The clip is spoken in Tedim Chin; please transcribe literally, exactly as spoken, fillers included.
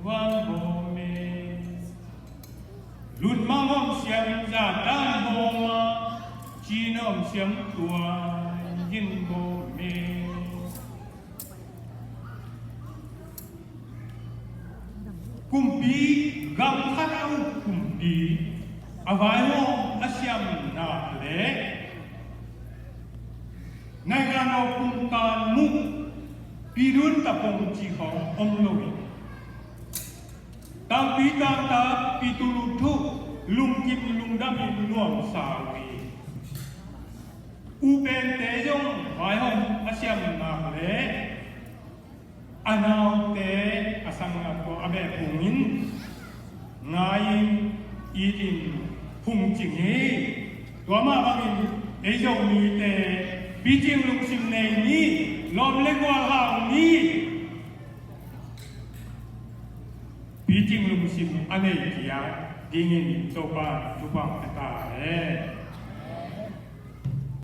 Val bawm e. Lutmang om siam zatan bawm a, cin om siam tua yin bawm e. Kumpi, gam khat a uk kumpi a vaihawm a siam nak leh nai gano kumkan muh pidun tapong cih khawng om lo hi. Tampi tangtak pitulu thuh lungkim lungdamin nuamsa uh hi. Upente zong vaihawm a siam nak leh a naute a sang nak tua a beh phungin ngai-in it in phungcing hi. Tua mah bangin ei Zomite picing lungsim nei ni, lawm le gual hau ni. Picing lungsim a nei kia dingin Topa thupha pia ta.